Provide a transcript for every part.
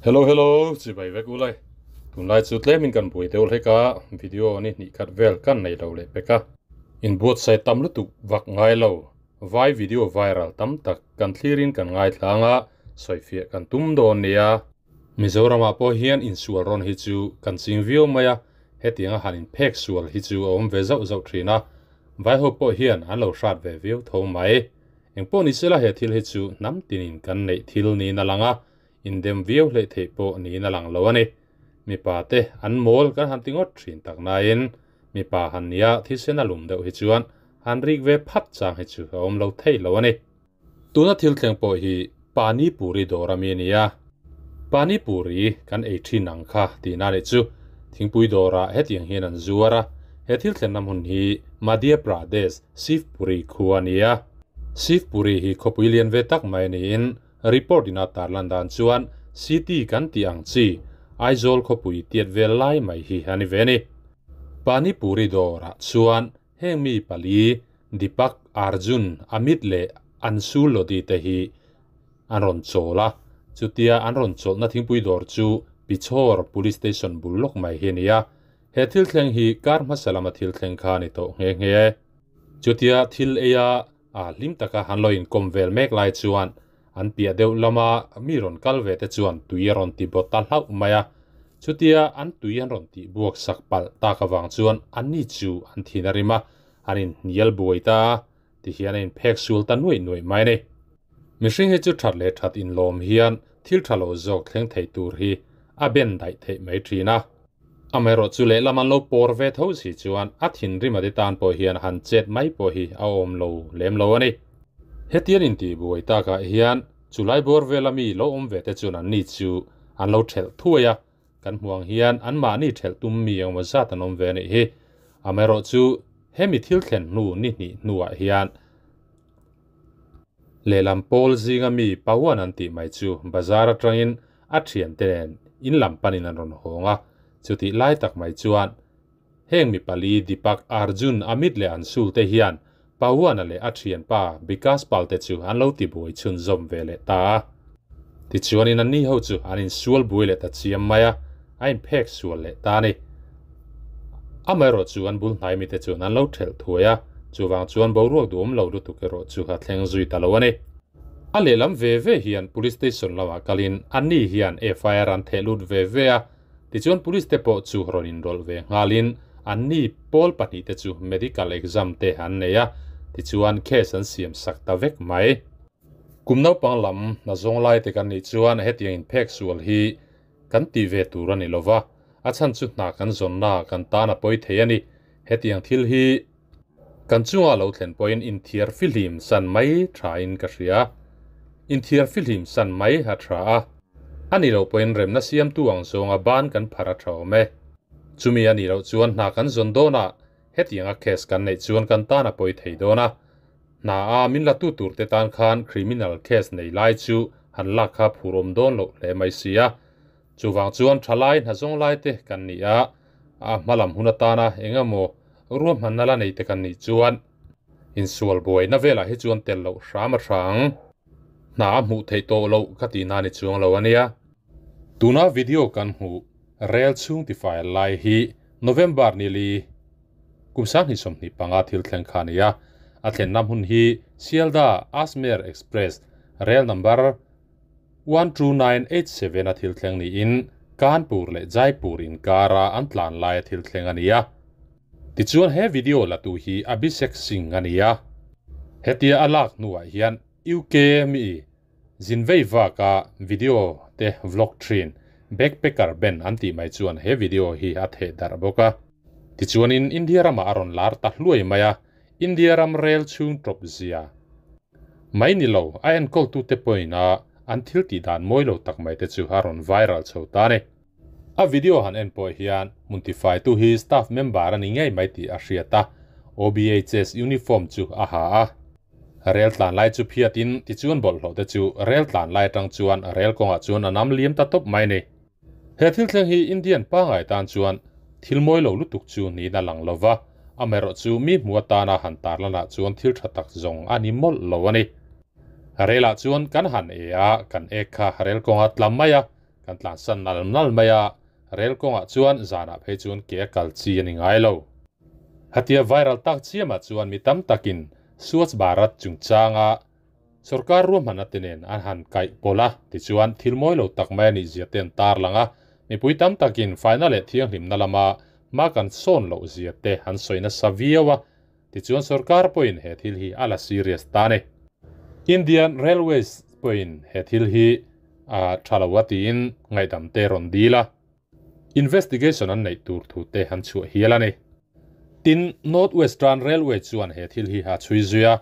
Hello hello chibai vek ulai tunlai chu tlemin kan buai deuh hlek a video ni hnih khat vel kan nei lo leh pek a inbuatsaih tam lutuk vak ngai lo vai video viral tam tak kan thlirin kan ngaithlang a sawifiah kan tum dawn nia. Mizoramah pawh hian insual rawn hi chu kan ching viau mai a, hetianga han inphek sual hi chu a awm ve zauh zauh thin a, vaiho pawh hian an lo hrat ve viau tho mai. Engpawh ni sela he thil hi chu hnam tinin kan neih thil niin a lang a, indem viau hleih theih pawh niin a lang lo a ni. Mipa te an mawl kan han ti ngawt thin tak nain mipa han nia thisen a lum deuh hi chuan han rik ve phat chang hi chu a awm lo thei lo a ni. Tuna thil thleng pawh hi Pani Puri dawr ami a ni a, Pani Puri kan ei thin ang kha tihna nih chu thingpui dawrah hetiang hian an zuar a, he thil thlenna hmun hi Madhya Pradesh Shivpuri khua a ni a. Shivpuri hi khawpui lian ve tak mai niin report in a tarlan dan chuan city kan tih ang chi Aizawl khawpui tiat vel lai mai hi a ni ve a ni. Pani Puri dawrah chuan Heng mi pali, Deepak, Arjun, Amit leh Anshul Lodhi te hi an rawn chawl a, chutia an rawn chawlhna thingpui dawr chu Pichhawr Police Station bul lawk mai hi a ni a. He thil thleng hi kar hmasa lama thil thleng kha a ni tawh nghe nghe. Chutia thil eia a hlim taka han lo inkawm vel mek lai chuan an piah deuh lama mi rawn kal ve te chuan tui a rawn ti bawt ta hlauh mai a, chutia an tui an rawn tih buak sak palh tak avang chuan anni chu an thin a rim a, an inhnial buai ta a, tihian a inphek sul ta nuaih nuaih mai a ni. Mihring hi chu that leh that inlawm hian thil tha lo zawk thleng thei tur hi a ben daih theih mai thin a. Amaherawh chu lehlam an lo pawr ve tho si chuan a thinrim a ti tan pawh hian han chet mai pawh hi a awm lo lem lo a ni. Hetian intihbuai takah hian chulai bawr vela mi lo awm ve te chuan anni chu an lo thelh thuai a, kan hmu ang hian anmahni thelh tum mi engemaw zat an awm ve a nih hi. Amaherawh chu hemi thil thlen hnu ni hnih hnuah hian lehlam pawl zinga mi Pawan an tih mai chu bazar atangin a thiante nen in lam panin an rawn hawng a, chutih lai tak mai chuan heng mi pali Deepak, Arjun, Amit leh Anshul te hian Pawana leh a thianpa Vikas Pal te chu an lo tibuai chhunzawm ve leh ta a. Tichuanin anni ho chu an insual buai leh ta chiam mai a, a inphek sual leh ta a ni. Amaherawh chu an bul hnai mite chuan an lo thelh thuai a, chuvang chuan boruak duhawm lo lutuk erawh chu a thleng zui ta lo a ni. A lehlam ve ve hian Police Station lamah kalin anni hian FIR an theh lut ve ve a, tichuan Police te pawh chu rawn inrawlh ve nghalin anni pawl pahnihte chu medical exam te an nei a, tichuan case an siam sak ta vek mai. Kum naupang lam hna zawng lai te kan nih chuan hetiang inphek sual hi kan tih ve tur a ni lo va, a chhan chu hna kan zawnna kan tan a pawi thei a ni. Hetiang thil hi kan chunga lo thlen pawhin inthiar fihlim san mai thain ka hria. Inthiar fihlim san mai a tha a, a nih loh pawhin remna siamtu ang zawnga ban kan phar a tha awm e. Chumi a nih loh chuan hna kan zawn dawnah hetianga case kan neih chuan kan tan a pawi thei dawn a, Hna a min la tu tur te tan khan criminal case nei lai chu han lak kha phur awm dawn loh hle mai si a. Chuvang chuan thalai hna zawng lai te kan ni a, a hma lam hun atana eng emaw ruahmanna la nei te kan nih chuan insual buaina velah hi chuan tel loh hram a tha ang. Hna a hmuh theih tawh loh ka tihna ni chuang lo a nia. Tuna video kan hmuh rel chhung tifai lai hi November ni li Kum 2025 thil thleng kha a ni a, a thlenna hmun hi Sealdah Ajmer Express rel number 12987 a thil thleng niin Kanpur leh Jaipur inkara an tlan laia thil thleng a ni a. Tichuan he video latu hi Abhishek Singh a ni a, hetia a lak hnuah hian UK mi Zin vei vaka video te vlog thin Backpacker Ben an tih mai chuan he video hi a theh darh bawk a. Tichuanin India ramah a rawn lar ta hluai mai a, India ram rel chhung tawp zia mai ni lo a enkawltute pawhin a an thil tih dan mawi lo tak mai te chu a rawn viral chho ta a ni. A video han en pawh hian hmun tifaitu hi staff member a ni ngei mai tih a hriat a, OBHS uniform chu a ha a. Rel tlan lai chu phiatin tichuan bawlhhlawh te chu rel tlan lai atang chuan rel kawngah chuan a nam liam ta tawp mai a ni. He thil thleng hi Indian pangai tan chuan thil mawi lo lutuk chu niin a lang lo va, amaherawh chu mi hmu atana han tarlanah chuan thil tha tak zawng a ni mawlh lo a ni. Relah chuan kan han e a, kan ek kha rel kawnga tla mai a. Kan tlansan nal nal mai a, rel kawngah chuan zanah phei chuan ke a kal chi a ni ngai lo. Hatia viral tak chiamah chuan mi tam takin Swachh Bharat chungchanga Sorkar ruahmanna te nen an han kaih pawlh a, tichuan thil mawi lo tak mai a nih zia te an tarlang a, mipui tam takin faina leh thianghlimna lama hma kan sawn loh zia te an sawi nasa viau a, tichuan sorkar pawhin he thil hi a la serious ta a ni. Indian Railways pawhin he thil hi a tha lo a tiin ngaihdam te rawn dil a. Investigation an neih tur thu te an chhuah hial a ni. Tin, North Western Railway chuan he thil hi a chhui zui a,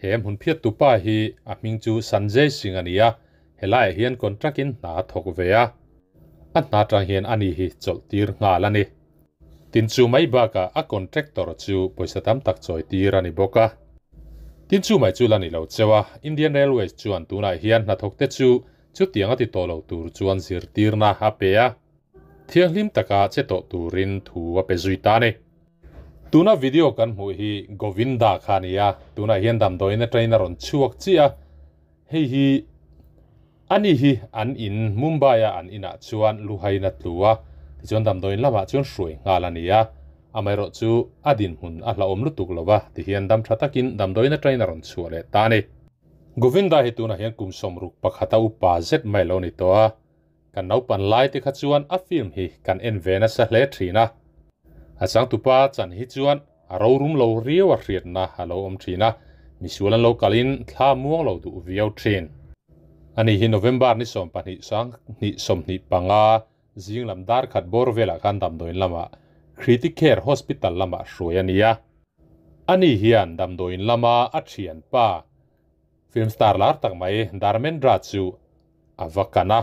he hmun phiattu pa hi a hming chu Sanjay Singh a ni a, helaiah hian contract in hna a thawk ve a, a hna atang hian ani hi chawlh tir nghal a ni. Tin, chu mai bakah a contractor chu pawisa tam tak chawi tir a ni bawk a. Tin, chu mai chu la ni lo cheu a, Indian Railways chuan tunah hian hnathawk te chu Chutiang a ti tawh lo tur chuan zirtirna a pe a, thianghlim taka che tawh turin thu a pe zui ta a ni. Tuna video kan hmuh hi Govinda kha a ni a, tunah hian damdawiin atangin a rawn chhuak chiah a, hei hi ani hi an in Mumbai-a an inah chuan luhain a tlu a, tichuan damdawiin lamah chuan hruai nghal a ni a, amaherawh chu a dinhmun a hlauhawm lutuk lo va, tihian dam tha takin damdawiin atangin a rawn chhuah leh ta a ni. Govinda hi tunah hian kum 61 a upa zet mai lo ni tawh a, kan naupan lai te kha chuan a film hi kan en ve nasa hle thin a. A changtupa chan hi chuan a rorum lo riau a hriatna a lo awm thin a, misual an lo kalin thla muang lo duh viau thin. Ani hi November ni 12 2025 zing lam dar khat bawr velah khan damdawiin lamah Criticare Hospital lamah hruai a ni a. Ani hian damdawiin lama a thianpa film star lar tak mai Dharmendra chu a va kan a.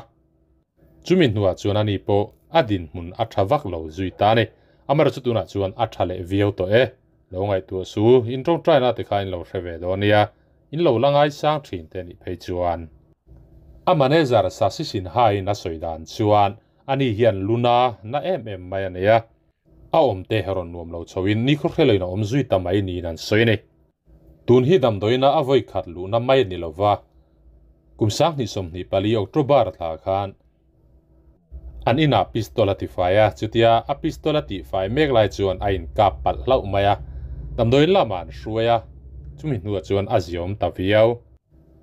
Chumi hnuah chuan ani pawh a dinhmun a tha vak lo zui ta a ni. Amaherawhchu tunah chuan a tha leh viau tawh e. Lo ngaihtuah su, in tawngtaina te kha in lo hre ve dawn nia, in lo la ngaisang thin te nih phei chuan. A manager Sasi Sinha-in a sawi dan chuan ani hian luna na em em mai a nei a. A awmte rawn nuam lo chhoin ni khawhreloin a awm zui ta mai niin an sawi a ni. Tun hi damdawiina a vawi khat luhna mai a ni lova, kum 2024 October thla khan an inah pistol a tifai a, chutia a pistol a tihfai mek lai chuan a inkap palh hlauh mai a, damdawiin lamah an hruai a, chumi hnuah chuan a ziawm ta viau.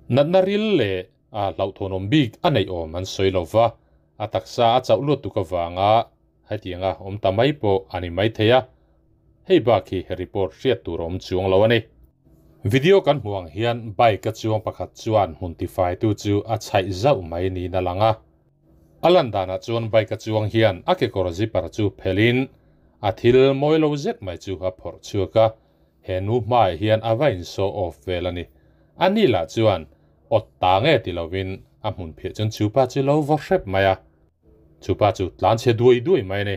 Natna ril leh a hlauhthawnawm bik a neih awm an sawi lova, a taksa a chauh luat tuk avanga hetianga awm ta mai pawh a ni maithei a, hei bak hi report hriat tur a awm chuang lo a ni. Video kan hmuh ang hian bike a chuang pakhat chuan hmun tifaitu chu a chhaih zauh mai niin a lang a, a lan danah chuan bike a chuang hian a kekawr zipper chu phelhin a thil mawi lo zet mai chu a phawrh chhuak a, he nu hmaah hian a va in show off vel a ni. A ni lah chuan awt ta nge ti lovin a hmun phiah chuan chupa chu lo vaw hrep mai a, chupa chu tlan chhe duai duai mai a ni.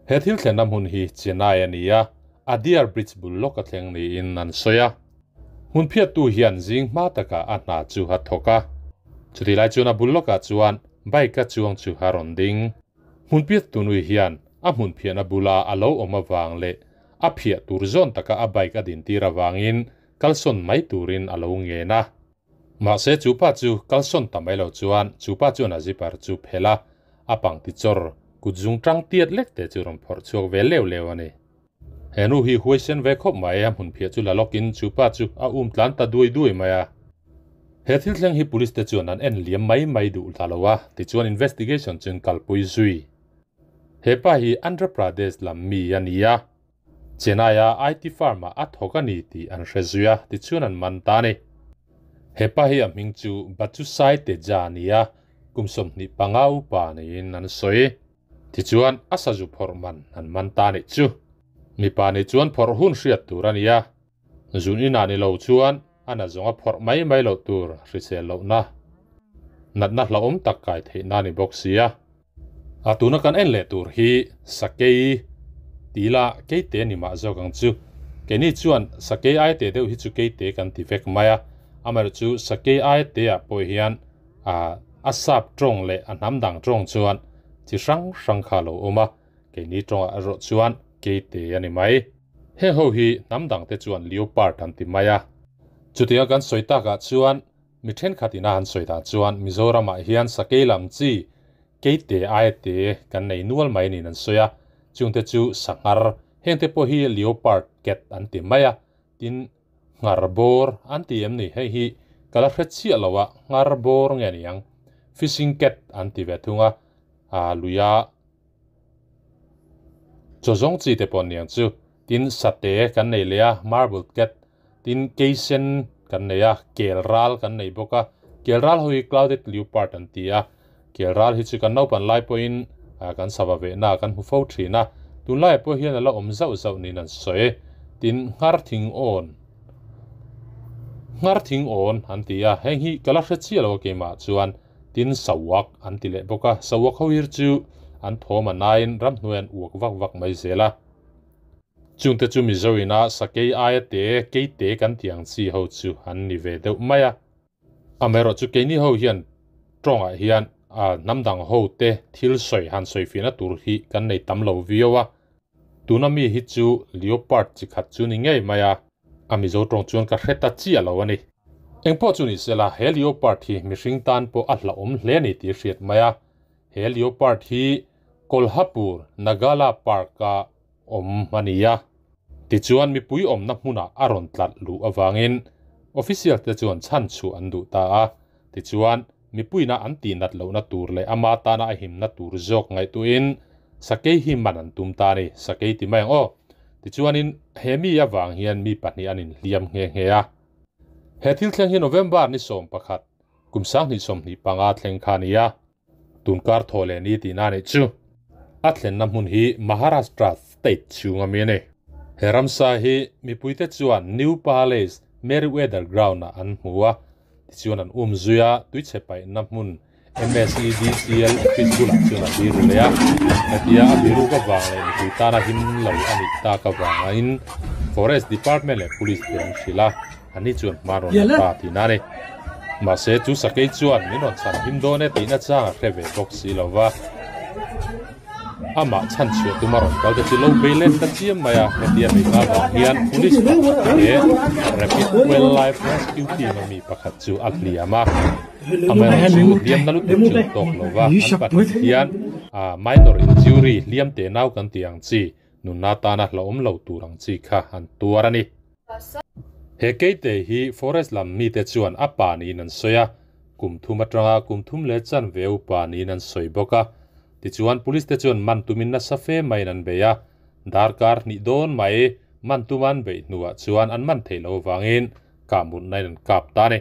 He thil thlenna hmun hi Chennai a ni a, Adyar Bridge bul lawk a thleng niin an sawi a. Hmun phiattu hian zing hma takah a hna chu a thawk a, chutih lai chuan a bul lawkah chuan bike a chuang chu a rawn ding. Hmun phiattu nui hian a hmun phiahna bula a lo awm avang leh a phiah tur zawn taka a bike a dintir avangin kalsawn mai turin a lo ngen a. Mahse chu pa chu kalsawn ta mai lo chuan chu pa chuan a zipper chu phelh a, a pangti chawr kut zung tang tiat lek te chu rawn phawrh chhuak ve leu leu a ni. He nu hi huaisen ve khawp mai, a hmun phiah chu la lawkin chu pa chu a um tlan ta duai duai mai a. He thil thleng hi police te chuan an en liam mai mai duh ta lo a, tichuan investigation chu an kalpui zui. He pa hi Andhra Pradesh lam mi a ni a. Chennai-a IT firm-ah a thawk a ni tih an hre zui a, tichuan an man ta a ni. He pa hi a hming chu Bachusai Teja a ni a, kum 25 upa niin an sawi. Tichuan a sazu phawrh man an man ta a nih chu. Mipa nih chuan phawrh hun hriat tur a ni a, zun inah ni lo chuan a na zawnga phawrh mai mai loh tur hrisel lohna natna hlauhawm tak kai theihna a ni bawk si a. A tuna kan en leh tur hi sakei tila keite ni mah zawk ang chu. Keini chuan sakei ai te deuh hi chu keite kan ti vek mai a, amaherawh chu sakei ai te ah pawh hian a sap tawng leh a hnam dang tawng chuan chi hrang hrang kha a lo awm a, keini tawngah erawh chuan keite a ni mai. Heng ho hi hnam dang te chuan leopard an ti mai a. Chutianga kan sawi takah chuan Mi thenkhat ina an sawi dan chuan Mizoramah hian sakei lam chi Keite aia te kan nei nual mai niin an sawi a, chungte chu sanghar hengte pawh hi leopard cat an ti mai a, tin nghar bawr an ti em ni hei hi ka la hre chiah lo a, nghar bawr nge ni ang fishing cat an ti ve thung a, ah luia chaw zawng chi te pawh an ni ang chu, tin sate kan nei leh a marble cat tin keisen kan nei a kel ral kan nei bawk a kel ral ho hi clouded leopard an ti a kel ral hi chu kan naupan lai pawhin ah kan sava vehna ah kan hmu fo thin a tunlaiah pawh hian a la awm zauh zauh niin an sawi tin nghar thing awn nghar thing awn an ti a heng hi ka la hre chiah lo a keimah chuan tin sawak an ti leh bawk a sawak ho hi chu an thawm a naiin ramhnuai an uak vak vak mai zel a. Chungte chu Mizo ina sakei aia te, keite kan tih ang chi ho chu an ni ve deuh mai a. Amaherawhchu keini ho hian tawngah hian hnam dang ho te thil sawi han sawi fihna tur hi kan nei tam lo viau a. Tuna mi hi chu leopard chi khat chu ni ngei mai a, a Mizo tawng chuan ka hre ta chiah lo a ni. Engpawh chu ni sela he leopard hi mihring tan pawh a hlauhawm hle a ni tih hriat mai a. He leopard hi Kolhapur Nagala Park-a awm a ni a. Tichuan mipui awmna hmunah a rawn tlat luh avangin official te chuan chhan chhuah an duh ta a. Tichuan mipuina an tihnat lohna tur leh ama tana a himna tur zawk ngaihtuahin sakei hi man an tum ta a ni. Sakei ti mai ang aw. Tichuanin he mi avang hian mi pahnih an inhliam nghe nghe a. He thil thleng hi November ni 11, kum 2025 thleng kha a ni a. Tunkar thaw leh ni tihna a nih chu. A thlenna hmun hi Maharashtra state chhunga mi a ni. He ramsa hi mipuite chuan New Palace Merryweather Ground-ah an hmu a, tichuan an um zui a, tuichhe paihna hmun MSEDCL office bulah chuan a biru leh a. Hetia a biruk avang leh mipui tana him lo a nih tak avangin Forest Department leh Police te an hrilh a. Ani chuan hma rawn la ta tihna a ni. Mahse, chu sakei chuan min rawn chhan him dawn e tihna chang a hre ve bawk si lo va. Amah chhan chhuah tuma rawn kal te chu lo bei let ta chiam mai a, hetia beihna avang hian police pakhat leh Rapid Wildlife Rescue Team a mi pakhat chu a hliam a. Amaherawhchu hliamna lutuk chu tawk lo va, an pahnih hian minor injury hliam te nau kan tih ang chi, nunna tana hlauhawm lo tur ang chi kha an tuar a ni. He keite hi forest lam mite chuan a pa niin an sawi a, kum thum atanga kum thum leh chanve upa niin an sawi bawk a. Tichuan police te chuan man tumin nasa fe maiin an bei a, darkar hnih dawn mai man tuma an beih hnuah chuan an man theih loh avangin kahmutnain an kap ta a ni.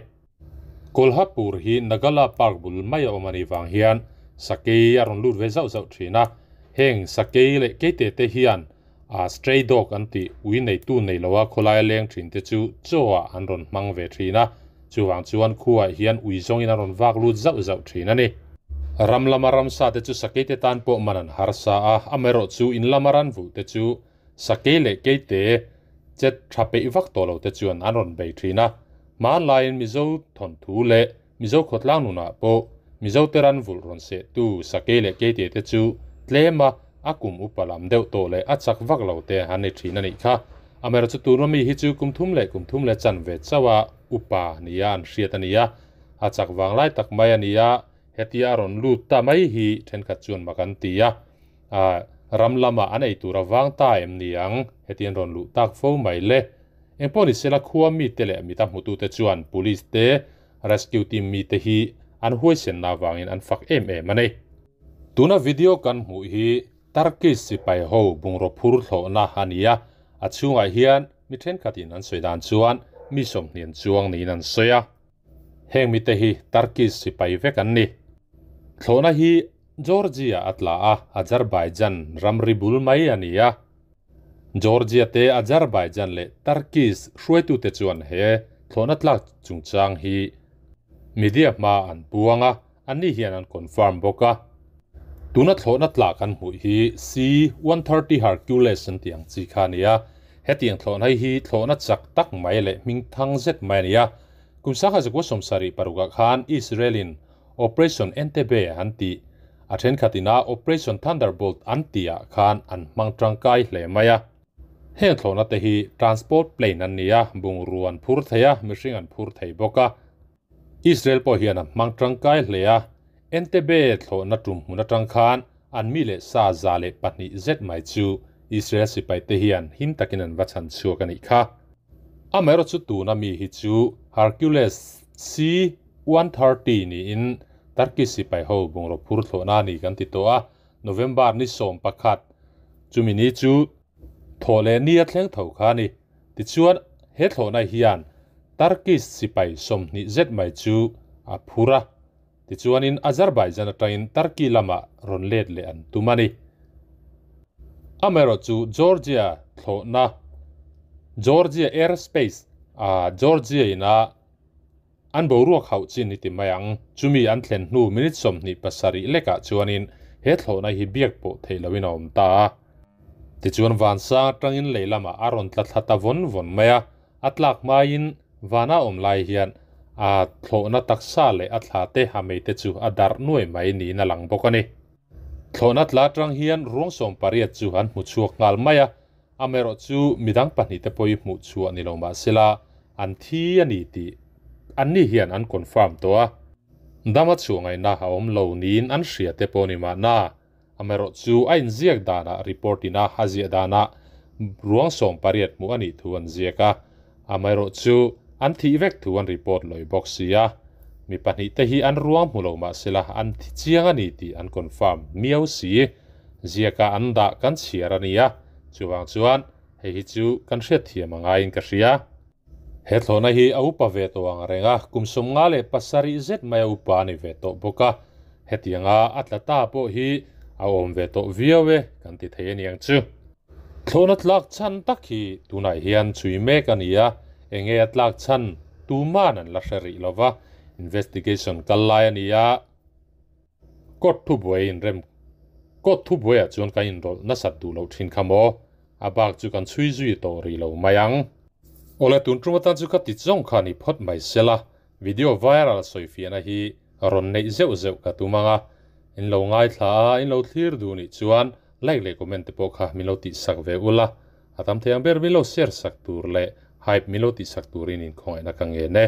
Kolhapur hi Nagala Park bul mai a awm a nih vang hian sakei a rawn lut ve zauh zauh thin a, heng sakei leh keite te hian a stray dog an tih ui neitu nei loa khawlaia leng thin te chu chaw ah an rawn hmang ve thin a, chuvang chuan khuaah hian ui zawngin an rawn vak lut zauh zauh thin a ni. Ram lama ramsa te chu sakei te tan pawh man an harsa a, amaherawhchu in lama ranvulh te chu Sakei leh keite chet tha peih vak tawh lo te chuan an rawn bei thin a, hmanlaiin Mizo thawnthu leh Mizo khawtlang nunah pawh Mizo te ran vulh rawn sehtu sakei leh keite te chu tlema a kum upa lam deuh tawh leh a chak vak lo te an ni thin a nih kha. Amaherawhchu tuna mi hi chu kum thum leh kum thum leh chanve chauha upa nia an hriat a ni a, a chak vanglai tak mai a ni a, hetia a rawn lut ta mai hi thenkhat chuan mak an ti a. A ram lamah an ei tur a vang ta em ni ang? Hetiang rawn luh tak fo mai le. Engpawh ni sela khua mite leh mita hmutute chuan Police te, Rescue team mite hi an huaisenna avangin an fak em em a ni. Tuna video kan hmuh hi Turkish sipai ho bungraw phur thlawhna a ni a, a chhungah hian mi thenkhatin an sawi dan chuan mi sawmhnian chuang niin an sawi a. Heng mite hi Turkish sipai vek an ni. Thlawhna hi Georgia a tla a, Azerbaijan ramri bul mai a ni a. Georgia te Azerbaijan leh Turkish hruaitute chuan he thlawhna tlak chungchang hi media hma an puang a, anni hian an confirm bawk a. Tuna thlawhna tla kan hmuh hi C-130 Hercules an tih ang chi kha a ni a. Hetiang thlawhna hi thlawhna chak tak mai leh hming thang zet mai a ni a. Kum 1976 ah khan Israel-in Operation Entebbe an tih, a thenkhat ina Operation Thunderbolt an tihah khan an hmang tangkai hle mai a. Heng thlawhna te hi transport plane an ni a, bungrua an phur thei a, mihring an phur thei bawk a. Israel pawh hian an hmang tangkai hle a, Entebbe thlawhna tum hmun atang khan an mi leh sa 102 zet mai chu Israel sipai te hian him takin an va chhan chhuak a nih kha. Amaherawhchu tuna mi hi chu Hercules C-130 niin Turkish sipai ho bungraw phur thlawhna a ni kan ti tawh a, November ni 11 chumi ni chu Thaw leh ni a thleng tho kha a ni. Tichuan, he thlawhna hian Turkish sipai 20 zet mai chu a phur a. Tichuanin Azerbaijan atangin Turkey lamah rawn let leh an tum a ni. Amaherawhchu Georgia thlawhna, Georgia Airspace, a Georgia ina An boruak hauh chin i ti mai ang. Chumi an thlen hnu minute 27 lekah chuanin he thlawhna hi biak pawh theih loin a awm ta a. Tichuan vansang atangin lei lamah a rawn tla thla ta vawn vawn mai a, a tlak hmaiin vana awm lai hian a thlawhna taksa leh a thla te a mei te chu a darh nuai mai niin a lang bawk a ni. Thlawhna tla atang hian ruang 18 chu an hmu chhuak nghal mai a, Amaherawh chu midang pahnihte pawh i hmuh chhuah ni lo mah sela an thi a ni tih anni hian an confirm tawh a. Dama chhuah ngaihna a awm lo niin an hria te pawh ni mahna. Amaherawh chu a inziak danah report ina a ziah danah ruang 18 hmuh a nih thu an ziak a. Amaherawh chu an thih vek thu an report lawih bawk si a. Mi pahnihte hi an ruang hmu lo mah sela an thi chiang a ni tih an confirm miau si. Ziaka an dah kan chhiar a nia. Chuvang chuan hei hi chu kan hriatthiam a ngaiin ka hria. He thlawhna hi a upa ve tawh ang reng a, kum 57 zet mai a upa a ni ve tawh bawk a. Hetianga a tla ta pawh hi a awm ve tawh viau e kan ti thei a niang chu. Thlawhna tlak chhan tak hi tunah hian chhui mek a ni a, enge a tlak chhan tuman an la hre rih lo va, investigation kal lai a ni a. Court thubuai inrem Court thubuaiah chuan kan inrawlh nasat duh loh thin kha maw? A bak chu kan chhui zui tawh rih lo mai ang. Awle tun tum atan chu ka ti zawng kha ni phawt mai sela, video viral sawifiahna hi rawn neih zeuh zeuh ka tum ang a, in lo ngaithla a, in lo thlir duh nih chuan like leh comment te pawh kha min lo tihsak ve ula, a tam thei ang ber min lo share sak tur leh hype min lo tihsak turin inkhawngaihna ka ngen e.